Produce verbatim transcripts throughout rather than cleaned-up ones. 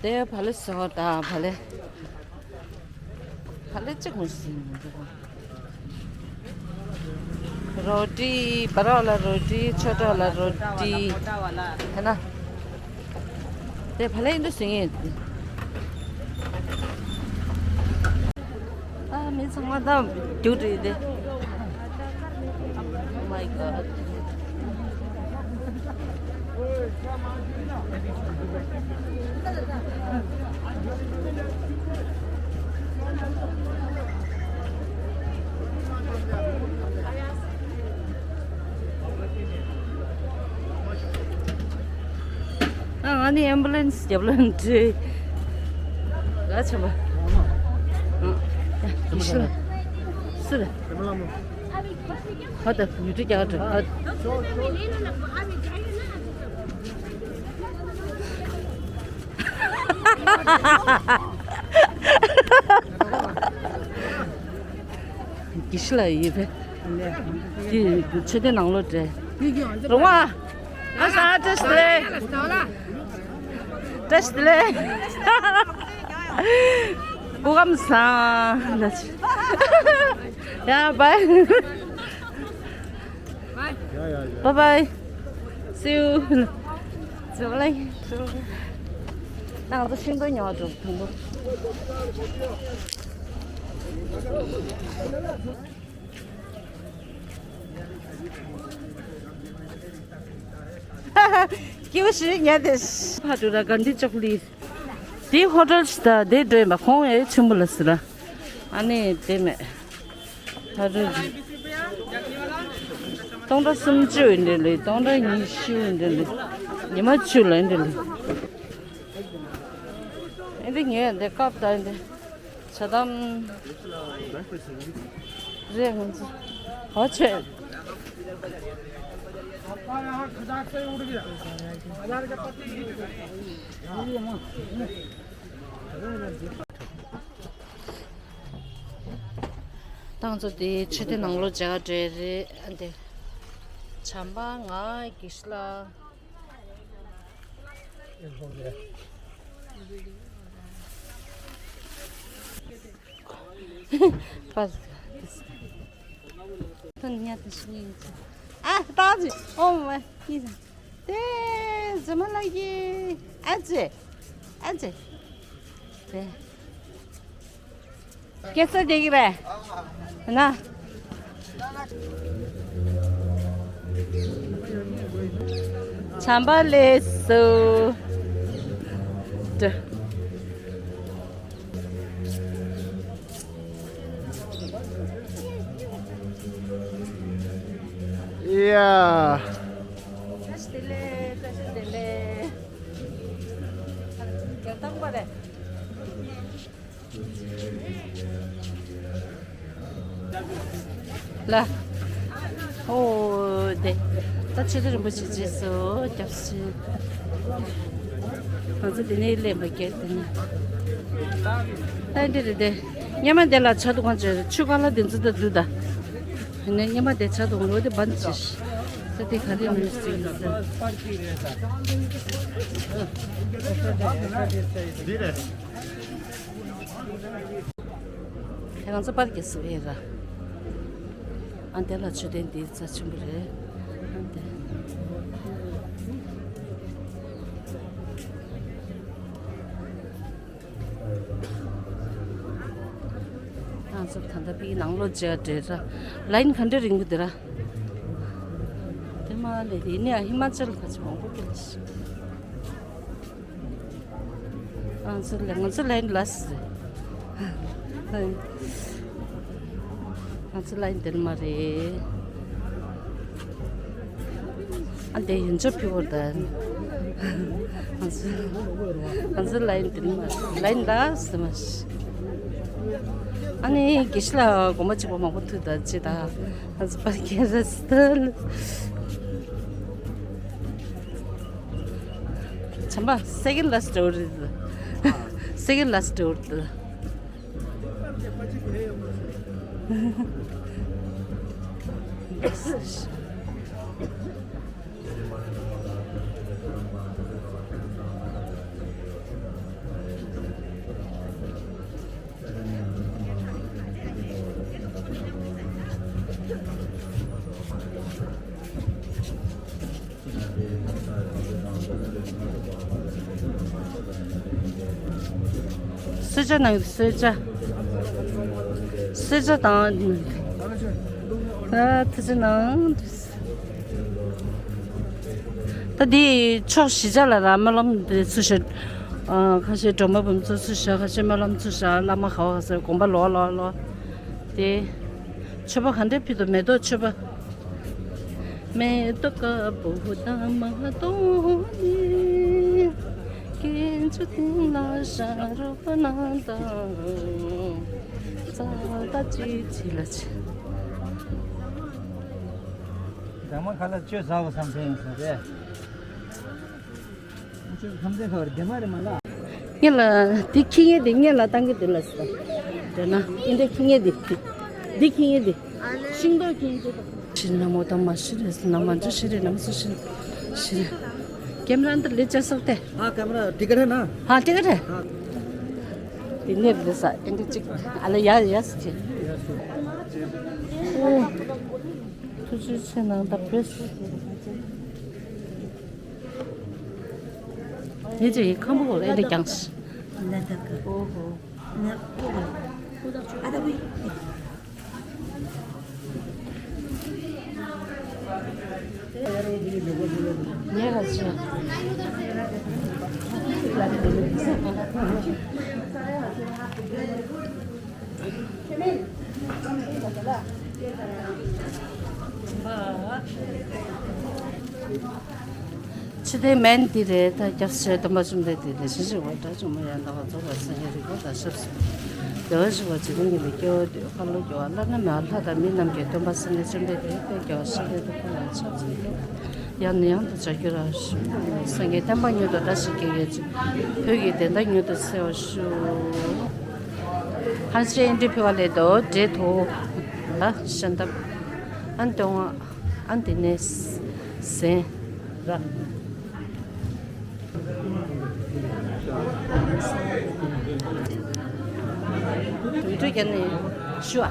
དེ་བ་ལེ་སོ་ད་བ་ལེ། བ་ལེ་གཅིག་མ་ཞིག་འདུག་རོ་ཏི་པ་ར་ལ་རོ་ཏི་ཆོ་ཏ་ལ་རོ་ཏི། ཧེ་ན། དེ་བ་ལེ་འདུག་ཟིན་ཡིན། ཨ་མི་ཚང་མ་ད་རྒྱུགས་འགྲོ་ཡི་དེ། Oh my God. ཨ་ང་ནི་ཨེམ་བུ་ལན་སི་རྒྱབ་ལ་འདྲེ། ལ་ཆེན་པོ། ཨ་ཡ་ཡིན་ཤི་ལ། སུ་ལ། ཧོ་ད་ཉུ་ཏི་རྒྱག་འགྲོ། ཧོ། གི་ཤི་ལ་ཡི་བེ། དེ་ཆེ་དེ་ནང་ལོ་འདྲེ། རུང་བ། ཨ་ས་བཀྲ་ཤིས་བདེ་ལེགས། བཀྲ་ཤིས་བདེ་ལེགས། སྐུ་ཁམས་བཟང་། ཡ་བའི། Bye bye. See you. ནང་དུ་ཤིང་ཏོག་ཉོ་འགྲོ་དང་པོ། སྐྱེ་བོ་ཞིག་ཉལ་ཏེ། ཕ་ཏུ་ར་གན་དི་ཅོག་ལི། དེ་ཧོ་ཊེལ་ཞིག་ད་དེ་འགྲོ་ཡིན་པ་ཁོང་ཡང་ཆེན་པོ་ལ་ཟེར་ར། ཨ་ནི་དེ་མེད། ད་རེད། སྟོང་ཕྲག་སུམ་ཅུ་ཡིན་འདྲ་ལེ། སྟོང་ཕྲག་ཉི་ཤུ་ཡིན་འདྲ་ལེ། ཉི་མ་བཅུ་ལ་ཡིན་འདྲ་ལེ། ཨེ་འདི་ངས་འདི་སྐབས་ད་འདི། ཇ་དམ། རེད་ང་ཚོ། ཨོ་ཆེ། ཏང་ཚོ་དེ་ཆུ་དེ་ནང་ལོ་བྱ་དགའ་སྤྲད་རེད་ཨ་འདི། བྱམས་པ་ང་གིས་ལ། ཨ་ཏག་ཅིག་ཨོ་མ་ཡིན། དེ་ཟི་མ་ལ་ཡི་ཨ་ཙི་ཨ་ཙི་དེ། སྐད་ཆ་བདེ་གི་རེད། ན། བྱམས་པ་ལེགས་སོ། ཡ། བཀྲ་ཤིས་བདེ་ལེགས། བཀྲ་ཤིས་བདེ་ལེགས། རྒྱལ་ཐང་པ་རེད། ལ། ཨོ་དེ། ད་ཆོས་སྡེ་རིན་པོ་ཆེ་རྗེས་སུ་སྐྱབས་སུ། ང་ཚོ་དེ་ནས་སླེབས་པ་སྐད་དེ་ནས། ད་འདི་རེད་དེ། སྙེ་མ་དེ་ལ་ཆ་དུ་གང་བྱས་ཆུ་ཀ་ལ་དེ་ཚོ་ད་འདུག་ད། དེ་ནས་སྙེ་མ་དེ་ཆ་དུ་གང་ལོ་དེ་བན་ཅི། ད་དེ་ག་རེ་མི་སྲིད་ཟེར། འདི་རེད། ང་ཚོ་པར་གྱི་སུ་ཡིན་ར། ཨ་འདི་ལ་མཆོད་རྟེན་འདི་རྩ་ཆེན་པོ་རེད། ཨ་འདི། ང་ཚོ་ད་ལྟ་པིའི་ནང་ལོ་མཇལ་འདྲེ་ར། ལ་ཡིན་ག་འདྲ་རིང་པོ་འདི་ར། དེ་མ་ལས་དེ་ནས་ཧི་མ་ཅལ་ག་ཚོད་མང་པོ་འདུག་ང་ཚོ་ལ་ང་ཚོ་ལ་ཡིན་ལ་སི། ང་ཚོ་ལ་ཡིན་དེར་མ་རེད། ཨ་འདི་ཡིན་ཆོ་ཕི་བོར་ད། ང་ཚོ་ང་ཚོ་ལ་ཡིན་དེར་མ་རེད། ལ་ཡིན་ལ་སི་མ་ཤི། ཨ་ནི་དགེ་བཤེས་ལ་སྒོར་མོ་གཅིག་པོ་མང་པོ་ཐུག་ད་ཅི་ད། ང་ཚོ་པར་རྒྱག་ར་སི་ད། བྱམས་པ་second last door རེད། Second last door དེ། གསོལ་ཇ་གནང་། གསོལ་ཇ། གསོལ་ཇ་དང་། ཨ། ཐུགས་རྗེ་གནང་། ད་འདི་ཕྱོགས་བཞི་ཆ་ལ་ར་སྨོན་ལམ་འདི་ཚུར་བཞག་ཨ། ཁ་ཤས་སྒྲོལ་མ་འབུམ་ཚོགས་ཚུར་བཞག་ཁ་ཤས་སྨོན་ལམ་ཚུར་བཞག་བླ་མ་ག་བ་ག་ས་དགོངས་པ་ལོག་ལོག་ལོག་དེ་མཆོད་པ་ག་འདྲས་ཕུལ་འདུག་མེ་ཏོག་མཆོད་པ། མེ་ཏོག་དཀར་པོ་དང་མ་ཏོག་ནི། གན་ཆུ་སྟེང་ལ་བཞག་རོགས་གནང་དང་། རྩ་བ་གཅིག་བྱེད་ལ་བྱེད། ད་མ་ཁ་ལ་བཅོས་ཟ་བ་བསམ་ཐེངས་ཡིན་ས་རེད། སྔོན་ལ་འདི་ཁྱི་ངན་འདི་སྔོན་ལ་བཏང་གི་འདུག་ལ་ཟེར། དེ་ན་འདི་འདྲ་ཁྱི་ངན་འདི། འདི་ཁྱི་ངན་འདི། ཤིང་ཏོག་ཁྱི་ངན་འདི། ཤི་ན་མོ་དང་མ་ཤི་རེད་ཟེར་ན་མ་འཇུ་ཤི་རེད་ན་མ་སུ་ཤི་ཤི་རེད། ཀེམ་ར་འདི་ལས་བཅར་སོགས་ཏེ། हाँ, camera ticket है ना? हाँ, टिकट है। འདི་ནས་རེད་ས་འདི་གཅིག་ཨ་ལ་ཡ་ཡ་སི་ཆེ། ཐུགས་རྗེ་ཆེ་གནང་ད་བེས། ངེད་ཅག་ཡི་ཁམ་བུ་ཨེ་འདྲ་ཀྱང་ཤི། ངས་ལ་ཤི། ཕྱི་དེ་སྨན་འདི་རེད། ད་སྐྱབས་སུ་མཆི་སྟོན་པ་བཅོམ་ལྡན་འདས་དེ་བཞིན་གཤེགས་པ་དགྲ་བཅོམ་པ་ཡང་དག་པར་རྫོགས་པའི་སངས་རྒྱས་རིག་པ་དང་ཞབས་སུ། བདེ་བར་གཤེགས་པ་འཇིག་རྟེན་མཁྱེན་པའི་སྐྱེ་བོ་འདུལ་བ་ཁ་ལོ་སྒྱུར་བ་བླ་ན་མེད་པ་ལྷ་དང་མི་རྣམས་ཀྱི་སྟོན་པ་སངས་རྒྱས་བཅོམ་ལྡན་འདས་དཔལ་རྒྱལ་བ་ཤཱཀྱ་ཐུབ་པ་ལ་ཕྱག་འཚལ་ལོ། ཡང་ནས་ཡང་དུ་མཇལ་རྒྱུར་སངས་རྒྱས་བསྟན་པ་མྱུར་དུ་དར་ཞིང་རྒྱས་པའི་ཕྱིར། བོད་ཀྱི་བདེན་མཐའ་མྱུར་དུ་གསལ་བར་ཤོག་ཧན་སྲས་ཨེ་འདྲི་ཕི་བ་ལས་དོ་འདྲེ་དོ། ད་ཤན་ཐབས། ཨན་ཏོང་ཨ། ཨན་ཏི་ནེ་སེན་ར། དུང་དུ་རྒྱ་ནས་ཤུ་ཨ།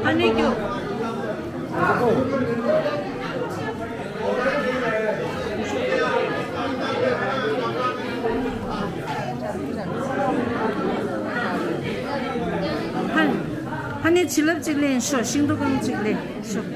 ཨ་ནེ་ཀྱོ། ཧ་ཧ་ནེ་བྱིན་རླབས་གཅིག་ལེན་ཤོག་ཤིང་ཏོག་རྐང་གཅིག་ལེན་ཤོག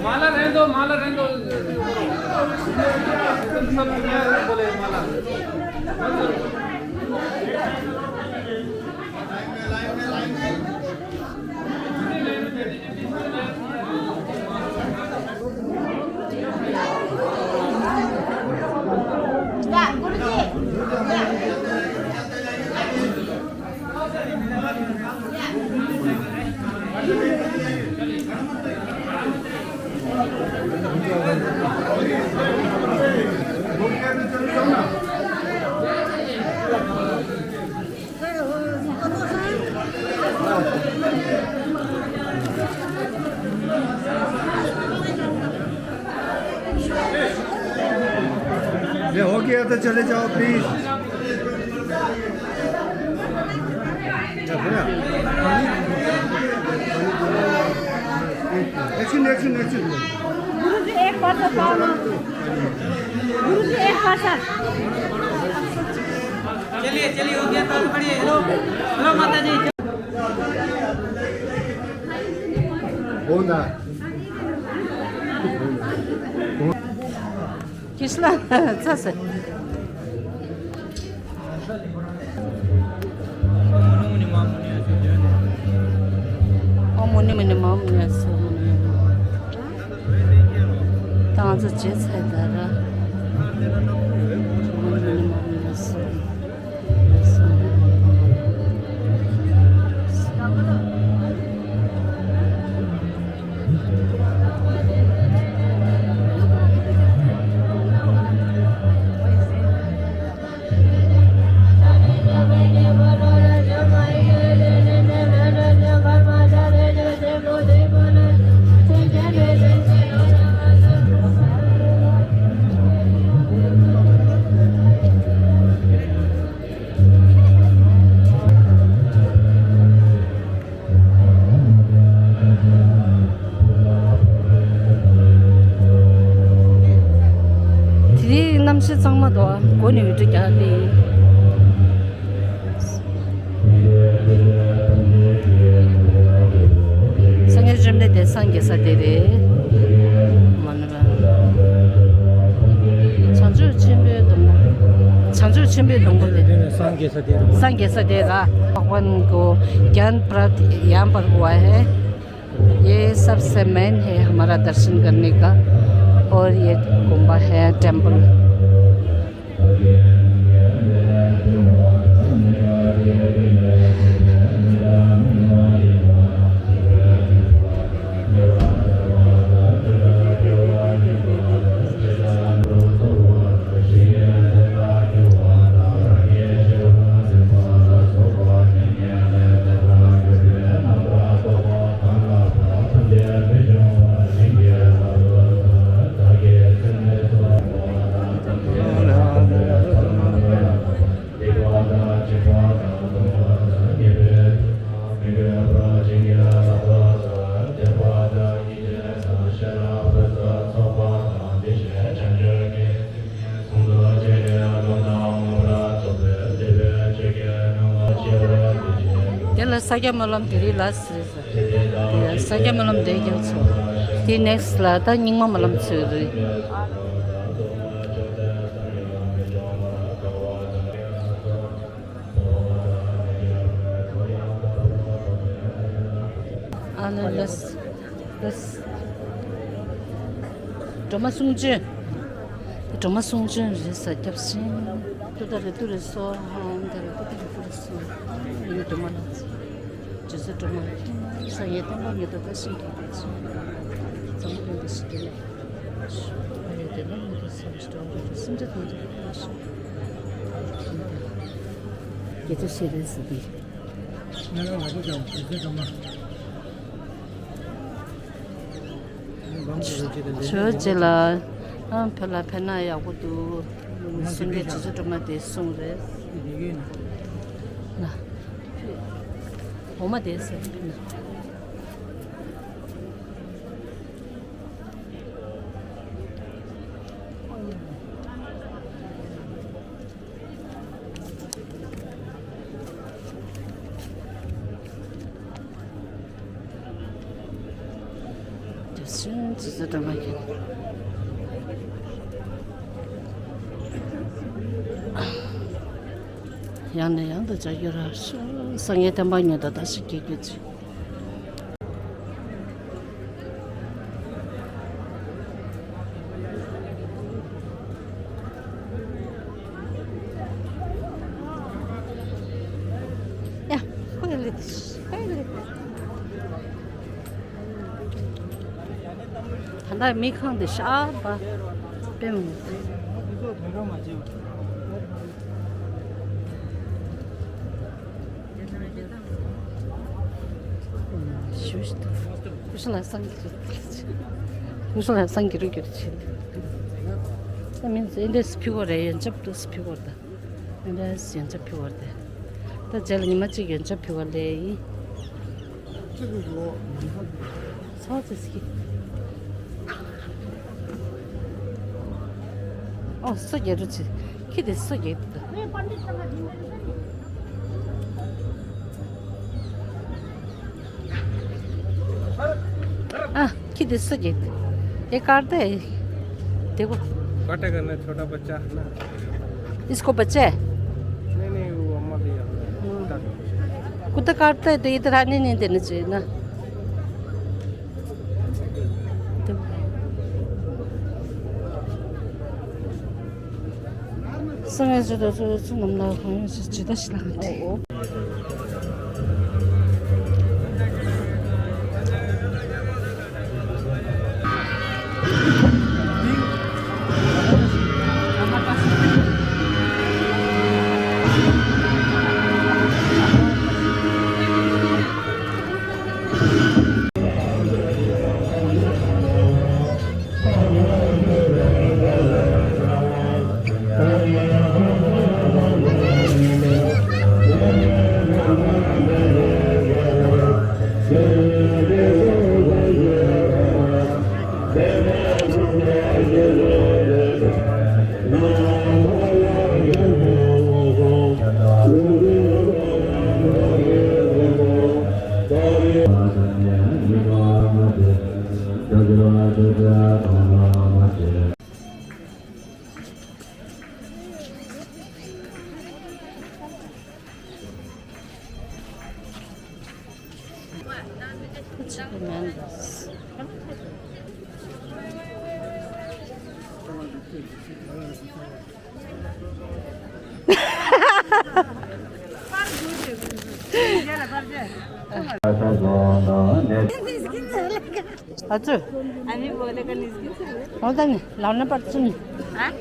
माला रहने दो, माला रहने दो। सब बोले माला। मैं हो गया तो चले जाओ प्लीज। Action, action, action. गुरुजी एक वर्ष पाउनु। गुरुजी एक वर्ष। चलिए, चलिए, हो गया, तो खड़िए। हेलो, हेलो माता जी। बोंदा। किसला? चाचा। ओम मणि मणि मम न्यासो। तांजो जे छायदारा। ओम मणि मणि मम न्यासो। དེ་རིང་གནམ་གཤིས་གཙང་མ་འདུག་སྒོ་ནས་འོད་འཕྲོ་རྒྱག་གི་ཡིན། སངས་རྒྱས་བཅོམ་ལྡན་འདས་སངས་རྒྱས་ས་དེ་རེད། མ་ནུ་བྱང་ཆུབ་ཆེན་པོའི་སྡོང་པོ། བྱང་ཆུབ་ཆེན་པོའི་སྡོང་པོ་དེ། སངས་རྒྱས་ས་དེ་རེད། སངས་རྒྱས་ས་དེ་ར། भगवान को ज्ञान प्राप्त यहाँ पर हुआ है। ये सबसे मेन है हमारा दर्शन करने का। और ये गुम्बा है, टेम्पल। དེ་ལ་ས་སྐྱ་སྨོན་ལམ་དེ་རིང་ལ་ཟེར། དེ་ལ་ས་སྐྱ་སྨོན་ལམ་དེ་རྒྱབ་ཚོ། དེ་ནེག་སི་ལ་ད་རྙིང་མ་སྨོན་ལམ་ཚོས་རེད། ཨ་ལ་ལ། སྒྲོལ་མ་གསུང་ཆོས། སྒྲོལ་མ་གསུང་ཆོས་རེད་ས་སྐྱབས་སེང་། ཏུ་ད་རེ་ཏུ་རེ་སོ་ཧང་ད་རེ་ཏུ་ད་རེ་ཏུ་རེ་སོ། ཡིན་སྒྲོལ་མ་ལ། རྗེ་བཙུན་སྒྲོལ་མ། སངས་རྒྱས་བསྟན་པ་ཉིད་དུ་བདག་བཞིན་གྱིས། ཚང་མ་ལ་འདི་ཞིག་སྟེ། ཨ་ཡོ་དེ་ལ་མི་དུ་སེམས་སྟོང་དུ་སེམས་ཅན་དུ་འདུག་ཞིང་། དགེ་ཚུལ་ཤེས་རེད་ཟེར་ཏེ། ང་ལ་ལ་ཀུ་ཀྱང་དགེ་ཚུལ་སྒྲོལ་མ། ཆོས་རྗེ་ལ། ཨ་བོད་ལ་ཕེབས་ན་ཡག་པོ་འདུག་སངས་རྒྱས་རྗེ་བཙུན་སྒྲོལ་མ་དེ་གསུངས་རེད། ན། འོ་མ་དེ་ཟེར་ཕེབས་ན། དེ་བཞིན་ཙི་ཙི་སྒྲོལ་མ་ཡིན། ཡང་ནས་ཡང་དུ་བྱ་རྒྱུ་ར། སངས་རྒྱས་བསྟན་པ་ཉིད་དུ་བདག་བཞིན་གྱིས་བསྐྱེད་ཅིང་། ཡ། ཧོ་ཡ་ལེ། ཧོ་ཡ་ལེ། ད་ལྟ་མི་ཁང་དེ་ཤ་པ་པེ་མོ། ཞུ་ཞུ། ཀུ་ཤ་ལ་སང་གི་རུ། ཀུ་ཤ་ལ་སང་གི་རུ་གྱུར་ཆེ། ད་མིན་ཚེ་འདི་འདྲས་ཕུལ་བ་རེད། ཡོན་ཆབ་ཏུ་ཕུལ་བ་རེད། ད་འདི་འདྲས་ཡོན་ཆབ་ཕུལ་བ་རེད། ད་རྗེས་ལ་ཉི་མ་གཅིག་ཡོན་ཆབ་ཕུལ་བ་ལས་ཡིན། ཚོགས་ཚེ་སྐྱིད། ཨོ་སོ་རྒྱག་རུ་ཚེ། ཁྱི་དེ་སོ་རྒྱག་ཏུ། ཨ། ཁྱི་དེ་སུ་གྱིས། ये काटता है। देखो। काटेगा ना, छोटा बच्चा है ना। इसको बच्चा है? नहीं, नहीं, वो अम्मा भी है। हाँ। कुत्ता काटता है तो इधर आने नहीं देना चाहिए ना। तो སང་ཉིན་ཚོ་དང་ཚོ་ཚོ་ནམ་ལ་གང་ཡོད་ཅི་ཅི་ད་ཤི་ལ་ག་དེ། हजुर। हामी बोलेको निस्किन्छ। हो त नि, लाउन पर्छ नि। हाँ?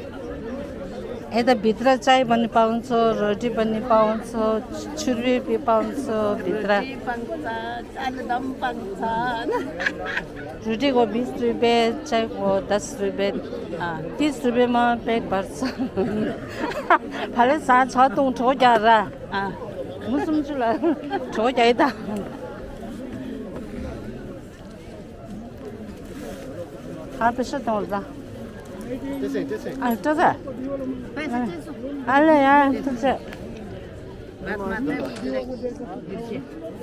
यता भित्र चाय पनि पाउँछ, रोटी पनि पाउँछ, छुर्पी पनि पाउँछ भित्र। रोटी पाउँछ, आलुदम पाउँछ, होइन? रोटीको बिस रुपियाँ, चायको दस रुपियाँ, अँ, तिस रुपियाँमा पेट भर्छ। भले सा छ तुङ ठो क्या र? अँ। मुसुम चुला ठो क्या त? हाँ, पैसा दो ला। त्यसै, त्यसै। आ, तो जा। पैसा चाहिँ छ। आ, ले यार, तो जा। बात मात्रै बुझ्ने।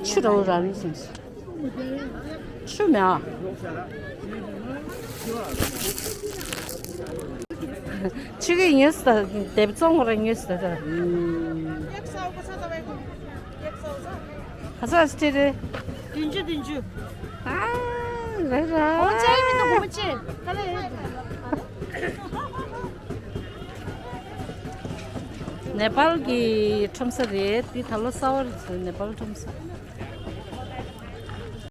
छिटो उडाल्नु सुन्छ। छु म्या। छिटो हिँड्योस् त, देव चौक र हिँड्योस् त। एक सौको छ तपाईँको। एक सौ छ। कसरी अस्ति रे? तिन सौ, तिन सौ। आ, रे रे। हुन्छ है, म त घुम्छु। नेपालको ठाउँ छ रे, ती थालो सावर छ, नेपाल ठाउँ छ।